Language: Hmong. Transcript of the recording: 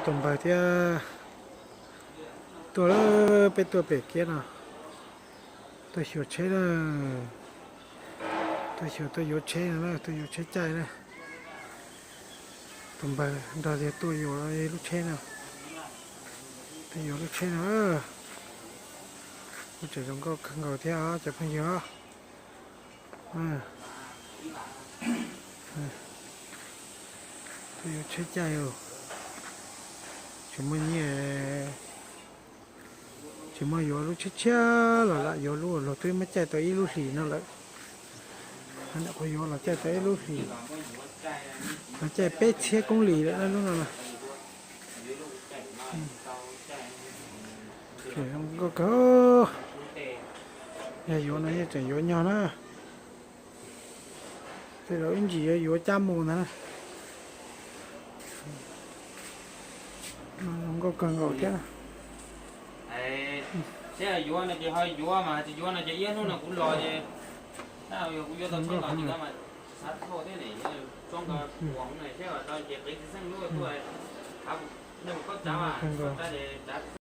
Tus npawg thiab tuaj, peb tuaj pem kiab no, tuaj xyuas tsheb na, tuaj xyuas tuaj yuav tsheb no na, tuaj yuav tsheb caij na. Tus npawg nrog tias tuaj yuav lub tsheb no, tuaj yuav lub tsheb no. Kuj tseem zoo nkauj kawg nkaus thiab os cov phooj ywg. Tuaj yuav tsheb caij, tsis muaj nyiaj, tsis muaj yuav lub tshiab tshiab los lam yuav lub uas luag twb muab caij tau ib lub hlis no lawm. Nim qhuav yuav los caij tau ib lub hlis, los caij peb txhiab koob lis lawm lub no na. Tseem zoo nkauj kawg. Yog yuav no yeej tseem yuav nyog na. Tej zaum ib ntsis yuav yuav cab mus ntag na. Zoo nkauj kawg nkaus thiab. Seb yuav no ces ho yuav, mas tsis yuav no ces ib hnub no kuv los ces, yog kuv yuav tau tsheb los ces mas xav thauj thiab ne, tso nkawd puas hauv na seb tau ces qiv txiv xeej lub tuaj, nej mus koj tsav, koj tsav ces tsav